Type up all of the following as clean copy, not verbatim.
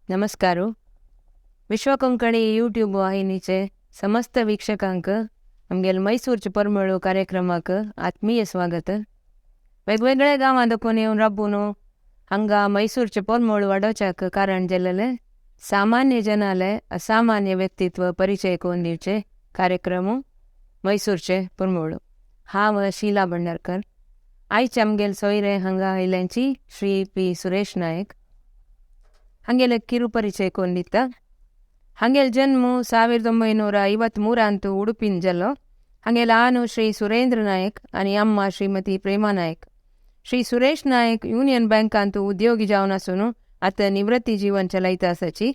नमस्कार. विश्व कोंकणी यूट्यूब वाहिनीचे समस्त वीक्षकांक आमगेले मैसूरचे परमळू कार्यक्रमाक आत्मीय स्वागत. वेगवेगळ्या गांवां दाखोवन येवन राबून हांगा मैसूरचे परमळ वाडोवच्याक कारण जाल्लेले सामान्य जनाले असामान्य व्यक्तित्व परिचय करून दिवचे कार्यक्रम मैसूरचे परमळ. हांव शीला भंडारकर. आयचे आमगेले सोयरे हांगा आयल्यांची श्री पी सुरेश नायक. हांगेले ಕಿರು ಪರಿಚಯ करून दिता. हांगेल जन्म 1953 उडुपीन जालो. हांगेल आनु श्री सुरेंद्र नायक आनी अम्मा श्रीमती प्रेमा नायक. श्री सुरेश नायक युनियन बँकांत उद्योगी जावन आसून आतां निवृत्ती जीवन चलयता आसाची.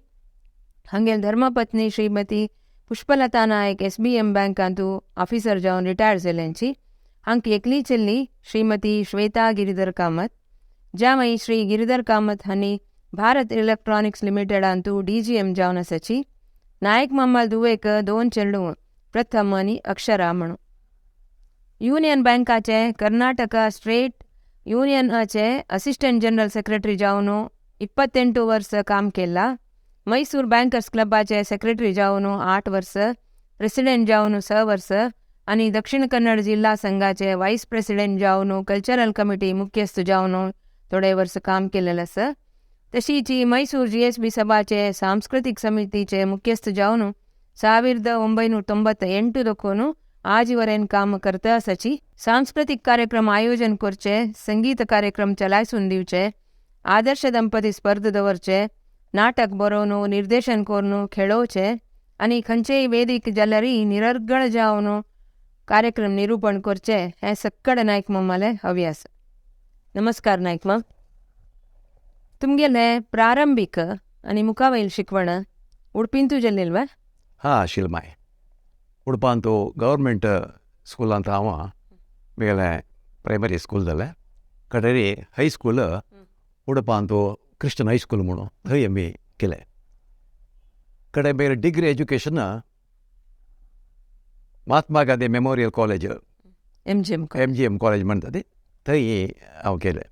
हांगेल धर्मपत्नी श्रीमती पुष्पलता नायक एसबीएम बँकांत ऑफिसर जावन रिटायर जाल्यांची. हांक एकली चेल्ली श्रीमती श्वेता गिरिधर कामत. ज्यावय श्री गिरिधर कामत हांणी भारत इलेक्ट्रॉनिक्स लिमिटेडांतू डीजीएम जावन आसाची. नायक मामाल दुवेक दोन चेडूं, प्रथम आनी अक्षरा म्हणून. युनियन बँकाचे कर्नाटका स्टेट युनियनाचे असिस्टंट जनरल सेक्रेटरी जावन 28 वर्स काम केला. मैसूर बँकर्स क्लबाचे सेक्रेटरी जावन 8 वर्स, प्रेसिडेंट जावन 6 वर्स आनी दक्षिण कन्नड जिल्हा संघाचे वायस प्रेसिडेंट जावन, कल्चरल कमिटी मुख्यस्थ जावन थोडे वर्स काम केलेलें आसा. तशीच मैसूर जीएसबी सभाचे सांस्कृतिक समितीचे मुख्यस्थ जावन 1998 दखून आजवरेन काम करता आसाची. सांस्कृतिक कार्यक्रम आयोजन करचे, संगीत कार्यक्रम चलायसून दिवचे, आदर्श दंपती स्पर्ध दवरचे, नाटक बरोवन निर्देशन करून खेळोवचे आनी खंयचेय वेदीक जाल्यारय निरर्गळ जावन कार्यक्रम निरूपण करचे हें सक्कड नायक मामाले हव्यास. नमस्कार नायक माम. तुमगेले प्रारंभिक आनी मुखावयल शिकवण उडपींतू जाल्लें वा? हां शिल्माय, उडपांत गव्हर्मेंट स्कुलांत हांव मेगेलें प्रायमरी स्कूल जालें. कडेरी हायस्कूल उडपांत क्रिश्चन हायस्कूल म्हणून थंय आमी केलें. कडे मागीर degree education Mahatma Gandhi memorial college, MGM. MGM college म्हणटा ती, थंय हांव केलें.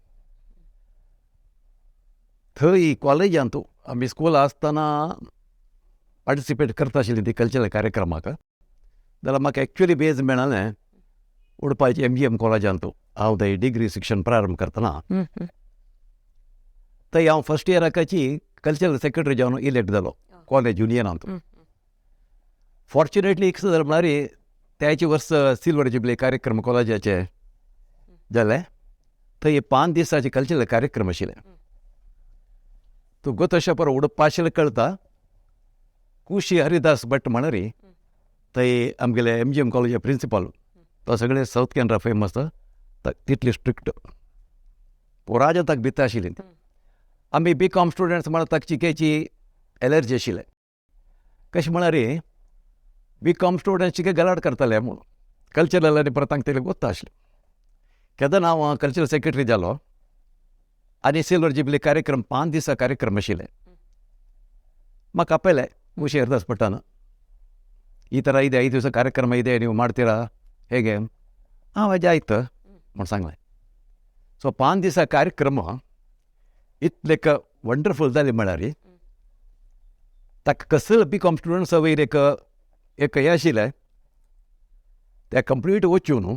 थंय कॉलेजांत आमी स्कुला आसतना पार्टिसिपेट करता आशिल्ली ती कल्चरल कार्यक्रमाक, जाल्यार म्हाका एक्चुअली बेज मेळलें उडपाचे एमजीएम कॉलेजांत. हांव थंय डिग्री शिक्षण प्रारंभ करतना थंय हांव फर्स्ट इयराकाची कल्चरल सेक्रेटरी जावन इलेक्ट जालो कॉलेज युनियनांत. फॉर्च्युनेटली एक जालें म्हळ्यार त्याच वर्स सिल्वर जुबली कार्यक्रम कॉलेजाचे जाले. थंय 5 दिसाचे कल्चरल कार्यक्रम आशिल्ले. तूं गोतशा पर उडपाशें कळटा, कुशी हरिदास भट म्हळ्यार थंय आमगेले एमजीएम कॉलेज प्रिंसिपल, तो सगळे सावथ कॅनरा फेमस, तितली स्ट्रिक्ट, पुराय ताका भिता आशिल्ली. आमी बी कॉम स्टुडंट्स म्हळ्यार ताका चिकेची एलर्जी आशिल्लें. कशें म्हळ्यार बी कॉम स्टुडंट्स चिके गलाट करताले म्हूण कल्चरल आनी परत तांकां तें गोत्ता आसलें. केन्ना हांव कल्चरल सेक्रेटरी जालो आनी सिल्वर जुबली कार्यक्रम 5 दिसां कार्यक्रम आशिल्ले, म्हाका आपयलें ಕುಶಿ ಹರಿದಾಸ್ ಭಟ್ಟನ. ಈ ಥರ ಇದೆ, 5 ದಿವಸ ಕಾರ್ಯಕ್ರಮ ಇದೆ, ನೀವು ಮಾಡ್ತೀರಾ ಹೇಗೆ? ಹಾಂ ಅಜ್ಜ ಆಯ್ತು म्हूण सांगलें. सो 5 दिसा कार्यक्रम इतले वंडरफूल जाले म्हळ्यार ताका कसलो बी कॉम स्टुडंट्सा वयर एक एक हें आशिल्लें, ते कंप्लीट वचून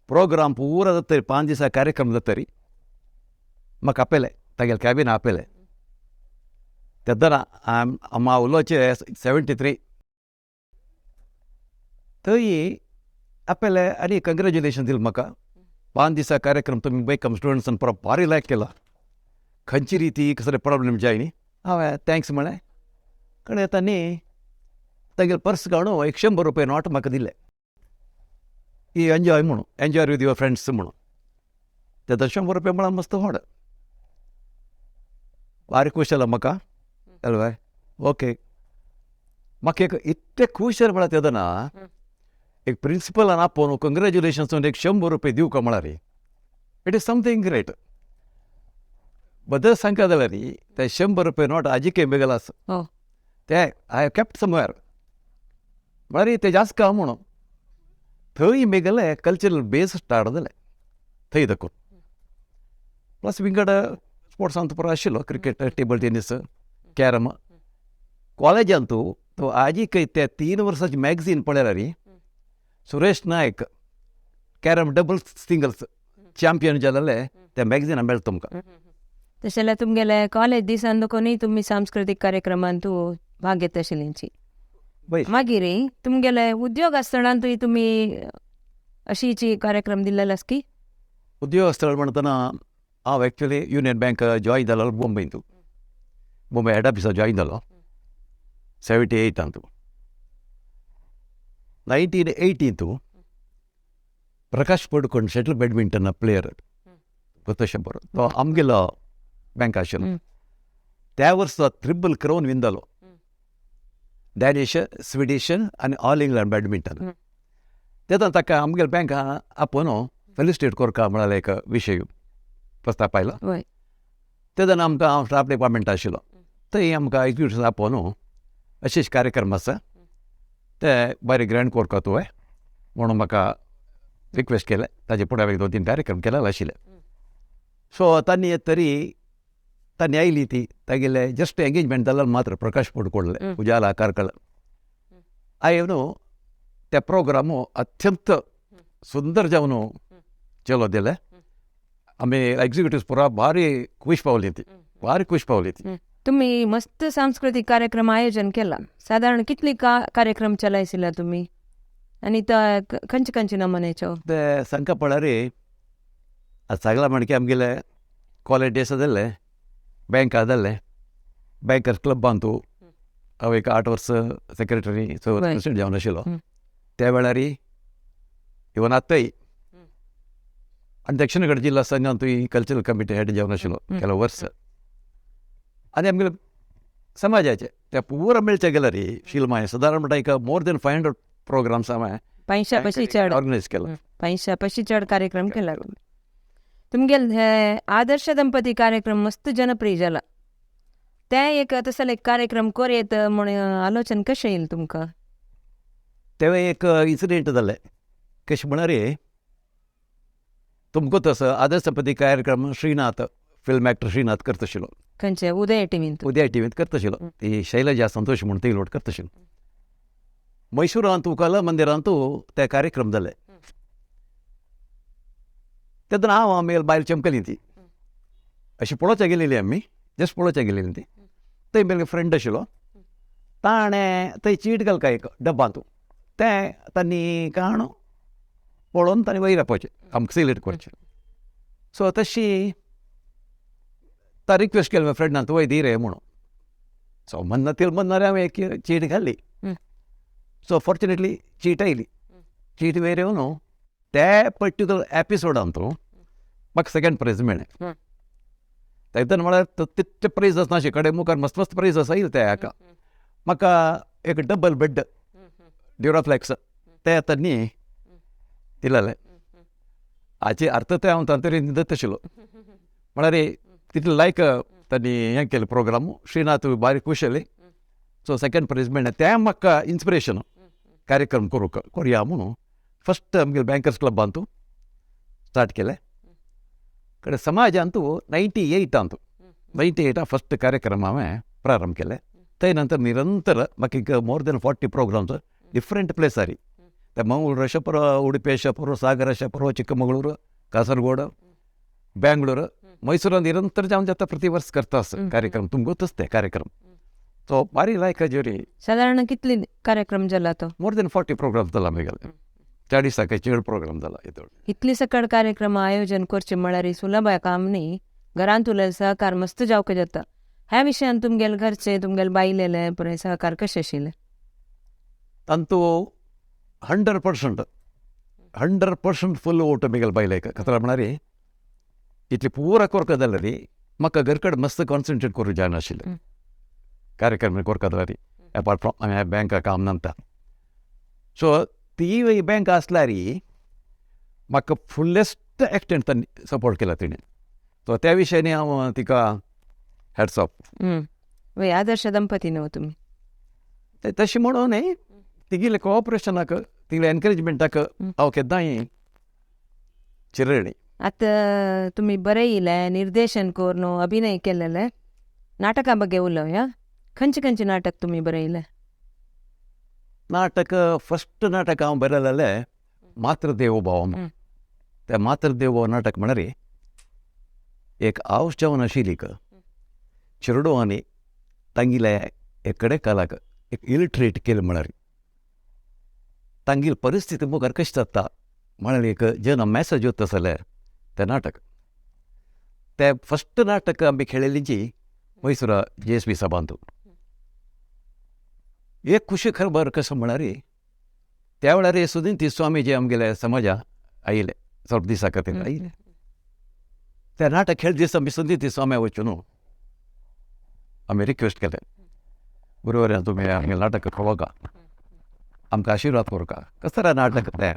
प्रोग्राम पुरा जातरी, 5 दिसा कार्यक्रम जातरी म्हाका आपयलें, तागेलें कॅबिन आपयलें. तेन्ना हांव उलोवचें 73. थंय आपयलें आनी कंग्रेच्युलेशन दिलें म्हाका. 5 दिसा कार्यक्रम तुमी बी कॉम स्टुडंट्सान पुरो भारी लायक केला, खंयची रिती कसले प्रॉब्लेम जाय न्ही. हांवें thanks म्हळें. कडेन तांणी तागेलें पर्स काडून एक 100 रुपया नोट म्हाका दिले, ही एन्जॉय म्हणून, एन्जॉय विथ your friends म्हणून. ते 100 रुपया म्हळ्यार मस्त व्हड, भारी खूश जालो म्हाका. हय ओके, म्हाका एक इतलें खूश जालें म्हळ्यार तेन्ना एक प्रिंसिपलान आपोवन कंग्रेच्युलेशन्स एक 100 रुपया दिवका म्हळ्यार it is something great. बद्दल सांगता जाल्यार ते 100 रुपया नोट आजिके मेगल आसा, ते I have kept somewhere, म्हळ्यार ते जास्त काम म्हणून थंय मेगले कल्चरल बेस स्टार्ट जालें थंय दाखोवन. प्लस विंगड स्पोर्ट्सांत पुरो आशिल्लो, क्रिकेट, टेबल टेनीस. कॅरम कॉलेजांतू तो आजीकय ते 3 वर्सांचे मॅगझीन पळयल्यार Suresh Naik carrom doubles singles champion जालेले ते मॅगझिना मेळटा तुमकां. तशें जाल्यार तुमगेले कॉलेज दिसान कोणी तुमी सांस्कृतीक कार्यक्रमांतू भाग घेता आशिल्लींची. मागीर तुमगेले उद्योग स्थळांतूय तुमी अशीची कार्यक्रम दिल्लेलो आसा की? उद्योग स्थळ म्हणटना हांव एक्चुअली युनियन बँक जॉयन जालो बोंबयंतू, बोंबय हेड ऑफिसा जॉयन जालो 78 1980 Prakash Padukone shuttle badminton player गोतशे बरो तो आमगेलो बँक आशिल्लो. त्या वर्सा ट्रिपल क्रावन विन जालो, डॅनिश, स्विडीश आनी ऑल इंग्लंड बॅडमिंटन. तेन्ना ताका आमगेले बँक आपोवन फेलिसिटेट करका म्हळ्यार एक विशय प्रस्ताप आयलो. तेन्ना आमकां हांव स्टाफ डिपार्टमेंट आशिल्लो थंय आमकां एक्झिक्युटिव्स आपोवन अशेच कार्यक्रम आसा ते बरे ग्रँड करका तुवें म्हणून म्हाका रिक्वेस्ट केलें. ताजे फुडें हांवें 2-3 कार्यक्रम केलेले आशिल्ले. सो तांणी तरी तांणी आयली ती तागेले जस्ट एंगेजमेंट जाल्यार मात्र प्रकाश पडकोडले उजाला कार्कळ आयन त्या प्रोग्राम अत्यंत सुंदर जावन चलो दिले. आमी एक्झिक्युटिव्स पुरा भारी खूश पावली ती, भारी खूश पावली ती. तुम्ही मस्त सांस्कृतीक कार्यक्रम आयोजन केला. साधारण कितली कार्यक्रम चलायसिला तुम्ही आनी खंयचे खंयचे नमुन्याचो? ते सांगका पळारी सगळा म्हणके आमगेले कॉलेज डेज जाल्ले, बँक जाल्ले, बँकर्स क्लबांतू हांव एक 8 वर्स सेक्रेटरी 6 वर्स प्रेसिडेंट जावन आशिल्लो त्या वेळार, इवन आतांय. आनी दक्षिण कन्नड जिल्हा संघांतूय कल्चरल कमिटी हेड जावन आशिल्लो ಕೆಲವು वर्स. आनी आमगेले समाजाचे त्या पुरा मेळचे गेल्यार शिल्माय सादारण म्हणटा एक मोर दॅन 500 प्रोग्राम्स हांवें 500 पशी चड ऑर्गनायज केला. 500 पशी चड कार्यक्रम केला. तुमगेले हे आदर्श दंपती कार्यक्रम मस्त जनप्रिय जाला, ते एक तसले एक कार्यक्रम करयत म्हण आलोचन कशें येयलें तुमकां? तें एक इन्सिडेंट जालें. कशें म्हळ्यार तुमकां तसो आदर्श दंपती कार्यक्रम श्रीनाथ फिल्म एक्टर श्रीनाथ करता आशिल्लो. खंयचे? उदय टिवींत. उदय टिवींत करता आशिल्लो. ती शैलजा संतोष म्हूण ती लोट करता आशिल्लो. मैसुरांतू कला मंदिरांतू ते कार्यक्रम जाले तेन्ना हांव आमगेले बायल चमकली ती अशी पळोवच्या गेलेली, आमी जस्ट पळोवच्या गेलेली ती. थंय म्हगे फ्रेंड आशिल्लो ताणें थंय चीट घालका एक डब्बांतू, तें तांणी काण पळोवन तांणी वयर आपोवचें आमकां सिलेक्ट करचें. सो तशी ता रिक्वेस्ट केली फ्रेंडान तुवें दी रे म्हणून. सो म्हणना ती म्हणणार हांवें एक चीट घाली. सो फॉर्च्युनेटली चीट आयली. चीट वयर येवन त्या पर्टिक्युलर एपिसोडान तो म्हाका सेकेंड प्रायज मेळ्ळें. तेन्ना म्हळ्यार तितले प्रायज आसना अशें कडेन मुखार मस्त मस्त प्रायज आसा येयले त्या हाका. म्हाका एक डबल बेड ड्युराफ्लॅक्स ते तांणी दिलेलें. हाचे अर्थ ते हांव तांतरी न्हिदत आशिल्लो म्हळ्यार तितले लायक तांणी हें केलें प्रोग्राम. श्रीनाथ बारीक खूश जाली. सो सेकेंड प्रायज मेळ्ळें तें म्हाका इन्स्पिरेशन कार्यक्रम करूंक करया म्हणून फस्ट आमगेले बँकर्स क्लबांतू स्टार्ट केलें. कडेन समाजांतू 98 98 फस्ट कार्यक्रम हांवें प्रारंभ केले. ते नंतर निरंतर म्हाका एक मोर दॅन 40 प्रोग्राम्स डिफरंट प्लेसारी, ते मंगळूर अशें उडुपी अशें, सागर अशें, चिक्कमंगळूर, कासरगोड, बेंगळूर, मैसूरान निरंतर जावन जाता प्रति वर्स करता आसा कार्यक्रम. तुमकां ते कार्यक्रम सो बारी लायक जेरी. सादारण कितले कार्यक्रम जाला तो? मोर दॅन 40 प्रोग्राम जाला आमगेले, 40 चड प्रोग्राम जाला. इतली सकळ कार्यक्रम आयोजन करचे म्हळ्यार सुलभ काम न्ही, घरांत उरलें सहकार मस्त जावंक जाता. ह्या विशयान तुमगेले घरचे तुमगेले बायलेले पळय सहकार कशें आशिल्लें? तांतू 100% 100% फुल ओट म्हगेले बायलेक. कतरा म्हळ्यार इतली पुरा करका जाल्यार म्हाका घर कडेन मस्त कॉन्सन्ट्रेट करूंक जायनाशिल्लें कार्यक्रम करका जाल्यार, एपार्ट फ्रॉम हांवें बँका काम नंतर. सो ती बँक आसल्यार म्हाका फुल्लेस्ट एक्सटेंट तांणी सपोर्ट केला तिणें. सो त्या विशयानी हांव तिका हॅट्स ऑफ. वय आदर्श दंपती न्हू तुमी? तशें म्हणून न्ही, तिगेले कोऑपरेशनाक तिगेले एनकरेजमेंटाक हांव केन्नाय चिरणी. आतां तुमी बरयलें, निर्देशन करून अभिनय केलेलें, नाटका बगे उलोवया. खंयचे खंयचे नाटक तुमी बरयले? नाटक फस्ट नाटक हांव बरयलेलें मातृदेवो भव. ते मातृदेवो नाटक म्हळ्यार एक हावस जावन आशिल्ली चेडो आनी तांगेले एक कडेकालाक एक इलिटरेट केलें म्हळ्यार तांगेली परिस्थिती मुखार कशी जाता म्हळ्यार एक जेन्ना मॅसेज वता जाल्यार तें नाटक तें फस्ट नाटक आमी खेळिल्ली जी म्हैसूरा जे एस बी सभांत. एक खुशी खबर कशें म्हळ्यार त्या वेळार सुदीन स्वामी जे आमगेले समाजा आयिल्ले ಸ್ವಲ್ಪ दिसा खातीर आयिल्ले. ते नाटक खेळ दिसा आमी सुदीन स्वामी वचून न्हू आमी रिक्वेस्ट केलें, गुरुवार तुमी आमगे नाटक खेळोका, आमकां आशिर्वाद करका, कसं नाटक तें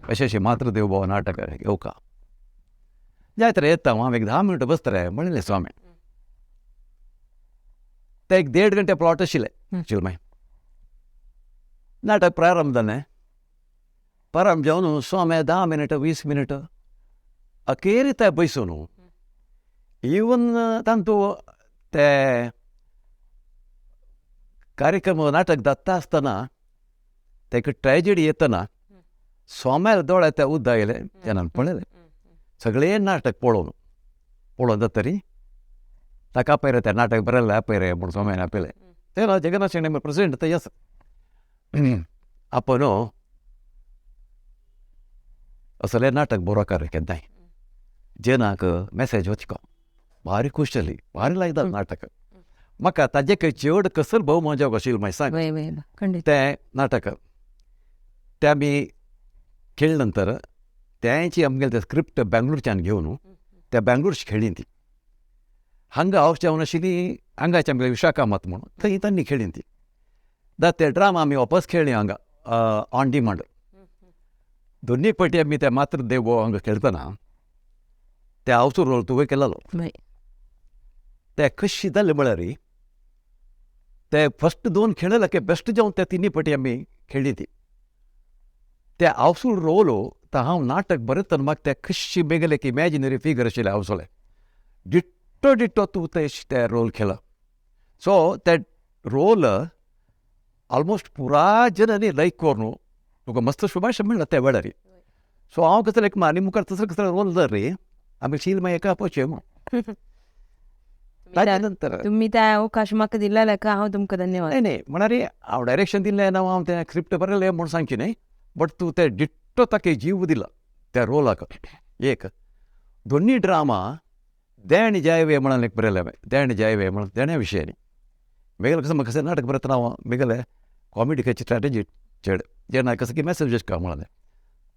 अशें अशें मातृदेव नाटक येवका जायत रे येता हांव एक 10 मिनटां बसतले म्हणलें स्वामी. ते एक 1.5 घंटे प्लॉट आशिल्ले चिलमाय. नाटक प्रारंभ जालें. प्रारंभ जावन स्वामी 10 मिनटां 20 मिनटां अखेर ते बैसून इवन तांतू ते कार्यक्रम नाटक जाता आसतना ताका ट्रेजडी येतना स्वाम्याल्या दोळ्या ते उदक आयलें तेन्ना पळयलें सगळें नाटक पळोवन पळोवन जातरी ताका आपयलें तें नाटक बरयलें आपयलें म्हूण स्वाम्यान आपयलें. तेन्ना जगन्नाथ शेणै प्रेसिडेंट थंय आसा आपण असलें नाटक बरोवंक केन्नाय जनाक मॅसेज वचको भारी खूश जाली, भारी लायक जालें नाटक. म्हाका ताजे खंय चड कसर भोवमान जावंक आशिल्लें मागीर सांग. तें नाटक तें आमी खेळ्ळे नंतर तेंची आमगेलें तें स्क्रिप्ट बेंगलोरच्यान घेवन त्या बेंगलोरची खेळ्ळी ती. हांगा हांव जावन आशिल्ली हांगाचे आमगेलें विशाखामत म्हणून थंय तांणी खेळ्ळी ती. ते ड्रामा आमी वापस खेळ्ळी हांगा ऑन डिमांड. दोन्ही पटी आमी ते मातृदेव हांगा खेळटना ते हांवचो रोल तुवें केलेलो. ते कशी जालें म्हळ्यार ते फस्ट 2 खेळ्ळे की बेस्ट जावन ते 3 पटी आमी खेळ्ळी ती. ते हावसूल रोल तर हांव नाटक बरयतना म्हाका ते कशी मेगेलें एक इमॅजिनरी फिगर आशिल्लें हावसोलें डिट्टो डिट्टो तूं ते रोल खेळ्ळा. सो ते रोल ऑलमोस्ट पुरा जनांनी लायक करून तुका मस्त शुभाशय मेळ्ळा त्या वेळार. सो हांव कसलें एक आनी मुखार तसो कसलो रोल जर रे आमी शील मागीर एका आपोवचें म्हूण. ताजे नंतर तुमी त्या अवकाश म्हाका दिल्ल्या हांव तुमकां धन्यवाद. न्हय न्हय म्हळ्यार हांव डायरेक्शन दिल्लें ना हांव तें स्क्रिप्ट बरयलें म्हूण सांगचें न्हय, बट तूं तें डिट्टो ताका जीव दिला त्या रोलाक. एक दोन्ही ड्रामा देण जायवे म्हणून एक बरयलें हांवें, देण जायवे म्हणून देण्या विशयानी. मेगेलें कसं म्हाका कसं नाटक बरयतना हांव मेगेलें कॉमेडी खंयची स्ट्रॅटेजी चड जेन्ना कसं की मॅसेज का म्हणलें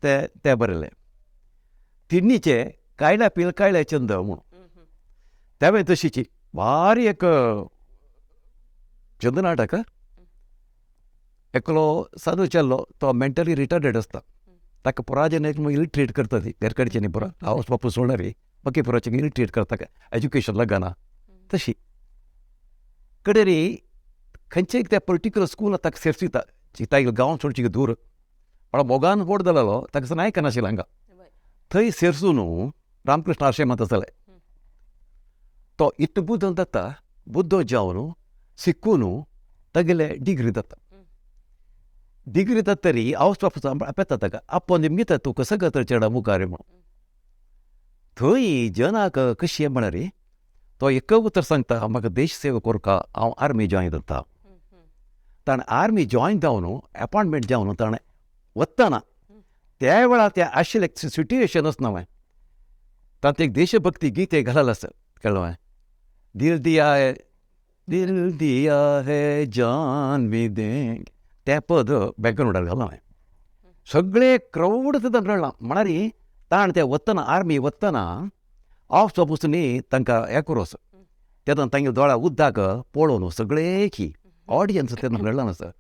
ते ते बरयलें. तिन्नीचे कायल्या पील कायल्या चंद म्हणून तेवें तशीची भारी एक चंद नाटक. एकलो साधू चेल्लो तो मेंटली रिटार्डेड आसता, ताका पुराजेन एक इलिट्रेट करता ती घरकडचे न्ही पुरा हावस बापूस सोडणार बाकी पुराचे इलिट्रेट करता एज्युकेशन लागना तशी कडेरी खंयचे एक त्या पर्टिक्युलर स्कूल ताका सेर्सिता तागेलो गांव सोडची दूर पण मोगान व्हड जालेलो ताका नायक नाशिल्लें हांगा थंय सेर्सून रामकृष्ण आश्रमांत आसले तो इतलो बुद्ध जाता बुद्ध जावन शिकून तागेले डिग्री जाता. डिग्री जाता तरी आवस बापूस आपयता ताका आपोवन निमगिता तूं कसो करता चेडा मुखार म्हणून. थंय जनाक कशी म्हळ्यार तो एक उतर सांगता म्हाका देश सेवा करका हांव आर्मी जॉयन जाता. ताणें आर्मी जॉयन जावन एपॉयंटमेंट जावन ताणें वतना त्या वेळार त्या आशिल्लें सिट्युएशन आसना हांवें तातूंत एक देशभक्ती गीत एक घाललें आसा कळ्ळें हांवें दिल दिया है दिल दिया है जान भी देंगे तें पद बॅकग्रावंडार घालां हांवें. सगळे क्रावड सुद्दां रडलां म्हळ्यार ताणें ते वतना आर्मी वतना ऑफ सपोज न्ही तांकां हें करूं तेन्ना तांगे दोळ्या उदक पळोवन सगळे की ऑडियन्स तेन्ना रडलां आसा.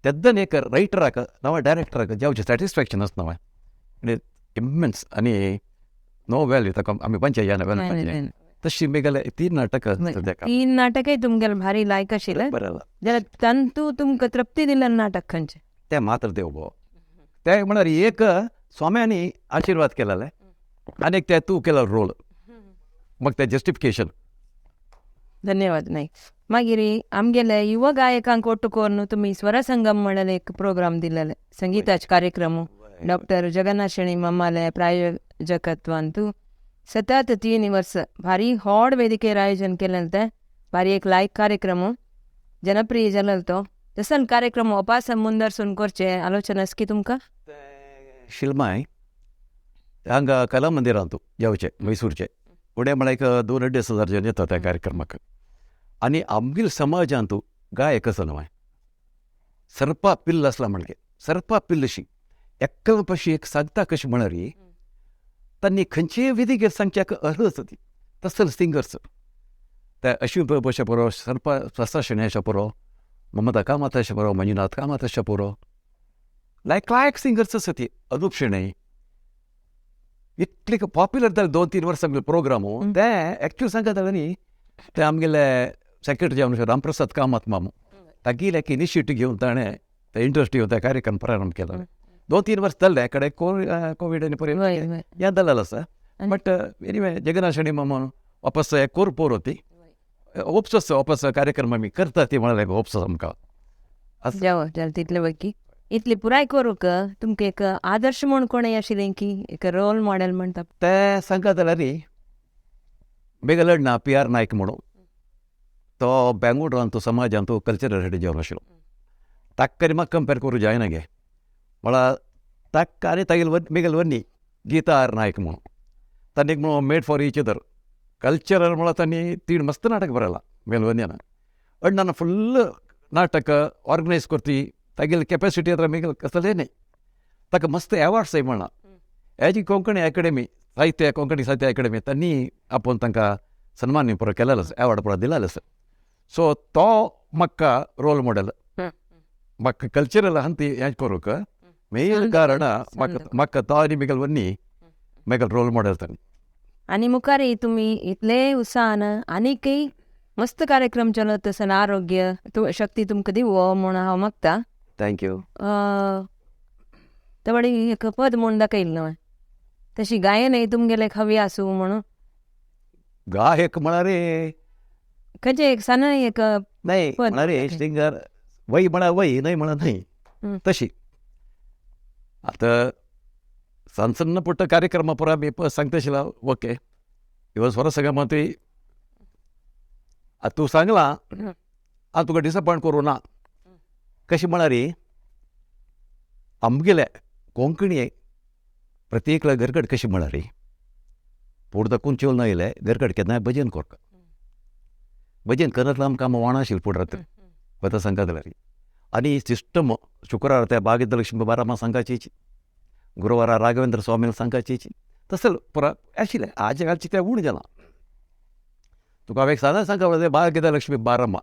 तेन्ना एक रायटराक नव्या डायरेक्टराक जावचें सॅटिस्फॅक्शन आसना हांवें इमेन्स आनी नो व्हॅल्यू ताका आमी पंचायत व्हॅल्यू तशी मेगेले 3 नाटक. 3 नाटकय तुमगेले भारी लायक आशिल्लें जाल्यार तांतू तुमकां तृप्ती दिल्लें नाटक खंयचें? तें मातृदेव भव तें म्हळ्यार एक स्वाम्यांनी आशिर्वाद केलेले आनी एक तें तूं केलो रोल म्हाका तें जस्टिफिकेशन. धन्यवाद. नायक मागीर आमगेले युव गायकांक ಒಟ್ಟು करून तुमी स्वरसंगम म्हणलें एक प्रोग्राम दिलेले संगीताचे कार्यक्रम डॉक्टर जगन्नाथ शेणी मामाले प्रायोजकत्वांतू सतत 3 वर्स भारी होड वेदिकेर आयोजन केलें तें भारी एक लायक कार्यक्रम जनप्रिय जालेलो तो तसन कार्यक्रम वापास मुंदरसून करचे आलोचना आसा की तुमकां? शिल्माय हांगा कला मंदिरांतू जावचे मैसूरचे उणें म्हळ्यार एक 2-2.5 हजार जन येता त्या कार्यक्रमाक. आनी आमगेले समाजांतू गायक आसा न्हय सर्पा पिल्ल आसला म्हणगे सर्पा पिल्लशी एकल पशी एक सांगता कशें म्हळ्यार तांणी खंयचेय वेदिकेर सांगच्याक अर्ह आसा ती तसले सिंगर्स ते अश्विन प्रभू अशें पुरो, सर्पा प्रसाद शेणै अशें पुरो, ममता कामत अशें पुरो, मंजुनाथ कामत अशें पुरो, लायक लायक सिंगर्स आसा ती. अनुप शेणै इतले पॉप्युलर जाले 2-3 वर्सां आमगेले प्रोग्राम ते एक्चुअली सांगता जाल्यार न्ही ते आमगेले सेक्रेटरी जावन रामप्रसाद कामत मामू तागेले एक इनिशिएटीव घेवन ताणें ते इंट्रस्ट घेवन ते कार्यक्रम प्रारंभ केलो. 2-3 वर्स जाल्ले कडेन कोवीड आनी पर्यंत हें जालेलें आसा. बट एनिवे जगन्नाथ शेणी मामा वापस कोर पोर होती होप्स आसा वापस कार्यक्रम आमी करता ती म्हळ्यार होप्स आसा आमकां. जावं जालें तितले पैकी इतली पुराय करूंक तुमकां एक आदर्श म्हूण कोणूय आशिल्लें की एक रोल मॉडेल म्हणटा ते सांगता जाल्यार न्ही बेगलड ना पी आर नायक म्हणून तो बेंगळुरांत समाजांत कल्चरल हेड जावन आशिल्लो ताका आनी म्हाका कंपेर करूं जायना गे म्हळ्यार ताका आनी तागेले मेगेले वन्नी गीता आर नायक म्हणून तांणी म्हणून made for each other cultural म्हळ्यार तांणी तीन मस्त नाटक बरयलां मेगेले वन्यान अण्णान फुल्ल नाटक ऑर्गनायज करती तागेली कॅपेसिटी आतां मेगेले कसलें न्ही ताका मस्त एवॉर्ड्सय मेळ्ळा. हेजी कोंकणी अकॅडमी साहित्य कोंकणी साहित्य अकॅडमी तांणी आपोवन तांकां सन्मान पुरो केलेलो आसा एवॉर्ड पुरो दिलेलो आसा. सो तो म्हाका रोल मॉडेल म्हाका कल्चरल आहा ती हें करूंक मेन कारण म्हाका म्हाका तो आनी मेगेले वन्नी मेगेले रोल मॉडेल तांणी. आनी मुखार तुमी इतले उत्साहान आनीकय मस्त कार्यक्रम चलत आसतना आरोग्य शक्ती तुमकां दिवो म्हूण हांव मागता. Thank you. तवडी एक पद म्हूण दाखयलें न्हय तशी गायनय तुमगेलें हवी आसूं म्हणून गायक म्हळ्यार खंयचें एक सान एक नाही म्हळ्यार सिंगर वय म्हळ्यार वय न्हय म्हळ्यार न्हय तशी आतां सान सन्न पुट्ट कार्यक्रमा पुरा आमी सांगता आशिल्ला ओके इवन स्वर संगमांतूय आतां तूं सांगलां हांव तुका डिसपॉयंट करूं ना. कशें म्हळ्यार आमगेले कोंकणी प्रत्येकला घरकड कशें म्हळ्यार पूण कोण चेवल ना येयले घरकड केन्नाय भजन करता भजन करतलो आमकां वाण आशिल्लें फुडें रात वता सांगता जाल्यार आनी सिस्टम शुक्रार त्या बागेंत लक्ष्मी बारामा सांगाची गुरुवारा राघवेंद्र स्वामी सांगाची तसं पुरा आशिल्लें. आज कालचें तें उणें जालां. तुका हांव एक सादारण सांगता बागेंत लक्ष्मी बारामा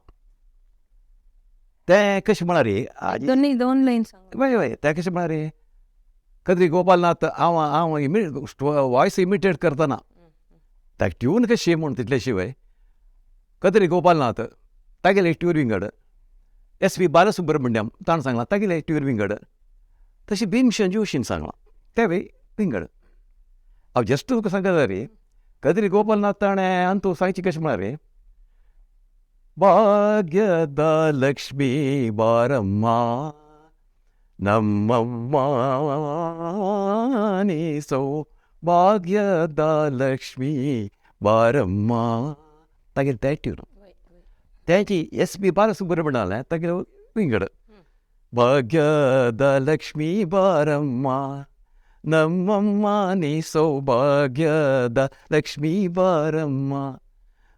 तें कशें म्हळ्यार दोन दोन लायन वय वय तें कशें म्हळ्यार कदरी गोपालनाथ हांव हांव वॉयस इमिटेट करतना ताका ट्यून कशी म्हूण तितले शिवाय कदरी गोपालनाथ तागेले ट्यून विंगड एस पी बालसुब्रमण्यम ताणें सांगलां तागेले ट्यून विंगड तशें भीमसेन जोशीन सांगलां तेंवूय विंगड. हांव जस्ट तुका सांगता जाल्यार कदरी गोपालनाथ ताणें अंतू सांगचें कशें म्हळ्यार ಭಾಗ್ಯದ ಲಕ್ಷ್ಮೀ ಬಾರಮ್ಮ ನಮ್ಮಮ್ಮ ನೀ ಸೌಭಾಗ್ಯದ ಲಕ್ಷ್ಮೀ ಬಾರಮ್ಮ तागेले तें ट्यून तेंची एस पी बालसुब्रमण्यम तागेले विंगड ಭಾಗ್ಯದ ಲಕ್ಷ್ಮೀ ಬಾರಮ್ಮ ನಮ್ಮಮ್ಮ ನೀ ಸೌಭಾಗ್ಯದ ಲಕ್ಷ್ಮೀ ಬಾರಮ್ಮ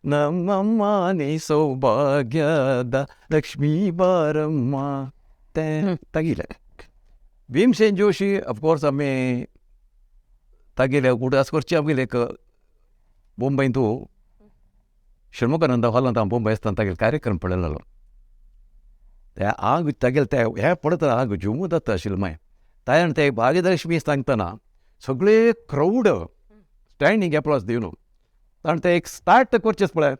ನಮ್ಮಮ್ಮ ನೀ ಸೌಭಾಗ್ಯದ ಲಕ್ಷ್ಮೀ ಬಾರಮ್ಮ तें तागेलें. भीमसेन जोशी ऑफकोर्स आमी तागेले उगडास करचे आमगेले एक मुंबयंतू षण्मुखानंद हॉलांत हांव मुंबय आसतना तागेलो कार्यक्रम पळयलेलो ते आंग तागेले ते हें पळयतना आंग झुमून जाता आशिल्लें मागीर ताणें ते भाग्यलक्ष्मी सांगतना सगळे क्रावड स्टँडींग एप्लॉज दिवन ताणें ते एक स्टार्ट करचेंच पळय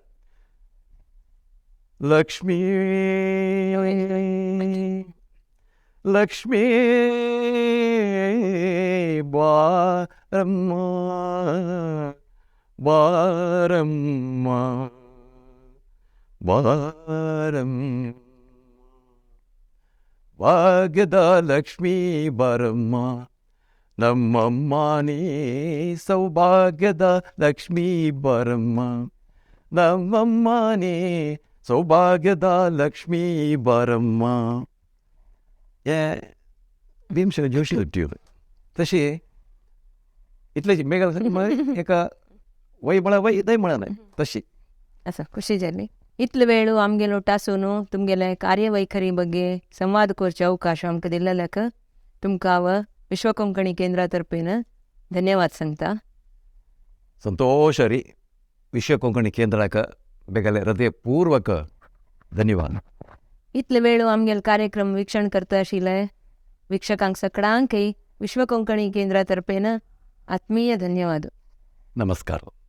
लक्ष्मी लक्ष्मी बारम्मा बारम्मा ಬಾರಮ್ಮ, ಭಾಗ್ಯದ ಲಕ್ಷ್ಮೀ ಬಾರಮ್ಮ, ನಮ್ಮಮ್ಮ ನೀ ಸೌಭಾಗ್ಯದ ಲಕ್ಷ್ಮೀ ಬಾರಮ್ಮ, ನಮ್ಮಮ್ಮ ನೀ ಸೌಭಾಗ್ಯದ ಲಕ್ಷ್ಮೀ ಬಾರಮ್ಮ. हें भीमसेन जोशी ट्यून. तशी इतलें मेघा एका वय म्हळ्यार वय थंय म्हळ्यार न्हय तशी. आसा, खुशी जाली. इतले वेळ आमगेलो टासून तुमगेले कार्यवैखरी ಬಗ್ಗೆ संवाद करचे अवकाश आमकां दिल्ल्याक तुमकां हांव विश्व कोंकणी केंद्रा तर्फेन धन्यवाद सांगता. संतोष हरी. विश्व कोंकणी केंद्राक बेगले हृदयपूर्वक धन्यवाद. इतले वेळ आमगेलो कार्यक्रम वीक्षण करता आशिल्ले वीक्षकांक सगळ्यांकय विश्व कोंकणी केंद्रा तर्फेन आत्मीय धन्यवाद. नमस्कार.